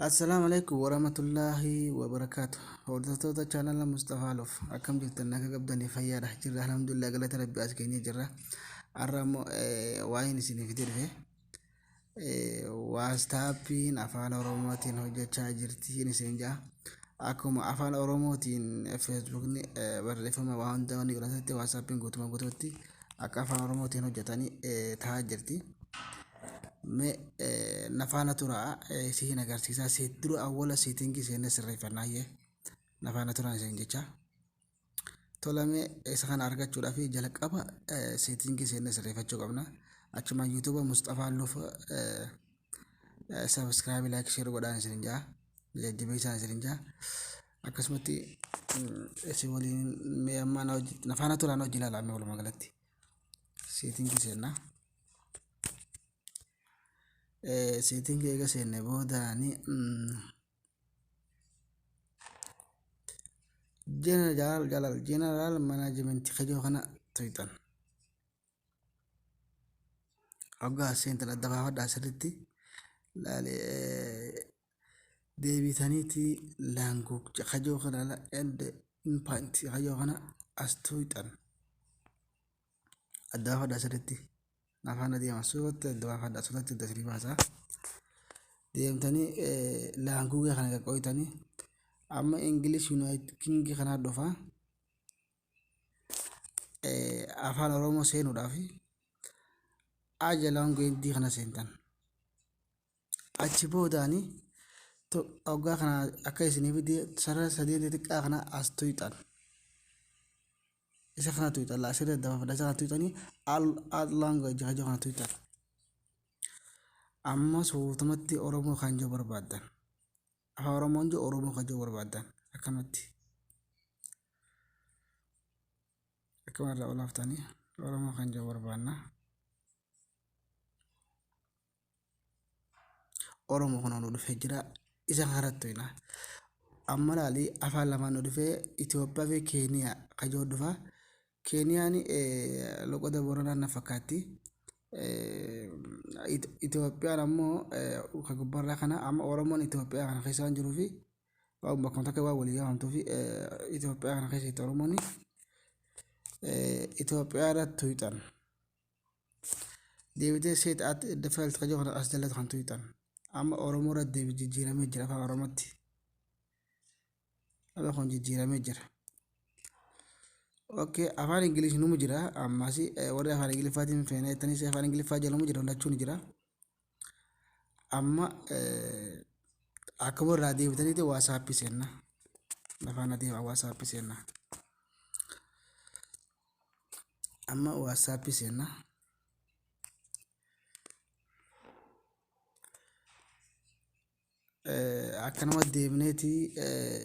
Assalaamu alaikum warahmatullaahi wabarakaatu. Hordoftoota chaanala Mustafaa Loof, akkam jirtan? Naga qabdanii? Fayyaadha jirra, alhamdulillah, galata rabbi as geenyee jirra. Har'a immoo waa'een isinii fidee dhufe WhatsAppiin afaan Oromootiin hojjechaa jirti isin ja'a. Akkuma afaan Oromootiin Facebookni barreeffama waa hunda wanni godhatatti, WhatsAppiin guutuma guutuutti akka afaan Oromootiin hojjetanii ta'aa jirti. Mee na faana turaa, isin agarsiisaa. Dura awwala setting seennee sirreeffannaa, iyyee na faana turaa isin jecha. Tolame, isa kana argachuudhaaf jalqaba setting seennee sirreeffachuu qabna. Achuma YouTube Mustafaa Loof subscribe, like, share godhaan isin jaa. Jajjabeessaan isin jaa. Akkasumatti isin waliin mee ammaa na faana turaan hojii ilaalaa. Mee walumaa galatti setting seennaa. Setting eega seenne boodaani general management kajoo kana tuyxan. Hoggaa seentan adda baafadhaa sirriitti deebitaniiti language kajoo kana and input kajoo kana as tuyxan. Adda baafadhaa sirriitti. Afaan adeema suuratti adda baafadhaa, suuratti adda isinii baasaa. Deemtanii language kana qaqqooytanii amma English United King kanaa dhufa. Afaan Oromoo seenuudhaaf aja language kana seentan. Achi boodaani hoggaa kana akka isinii fide sarara sadii xixiqqaa kana as tuyxan. Isa kana tuyxan, asirra adda baafadha, isa kana tuyxanii add language kajoo kana tuyxan. Amma suutumatti Oromoo kan jiru barbaaddan. Afaan Oromoon jiru Oromoo kan jiru barbaaddan akkanumatti. Akkuma irraa olaaftanii Oromoo kan jiru barbaanna. Oromoo kun nu dhufee jira. Isa kanatti tuyna. Amma laali, afaan lamaan nu dhufee, Itoophiyaa fi Keeniyaa kan jiru dhufa. Keeniyaan loqoda Booranaa na fakkaatti. Itoophiyaan ammoo kan gubbaarraa kana. Amma Oromoon Itoophiyaa kana keessa waan jiruu fi bakkuma takka waan walii yaamamtuu fi Itoophiyaa kana keessatti Oromoon Itoophiyaa irratti tuyxan. Deebitee set as default kan jiru kana as jalatti kan tuyxan. Amma Oromoo irratti deebi jijjiiramee jira afaan Oromootti. Amma kun jijjiiramee jira. Okay, afaan Ingilish numu jira. Ammas warri afaan Ingiliffaatiin feena jettanis afaan Ingiliffaa jalamu jira, lachuun jira. Amma akkuma irraa deebitaniiti WhatsApp seenna. Afaan adeema WhatsApp seenna. Amma WhatsApp seenna. Akkanuma deemneeti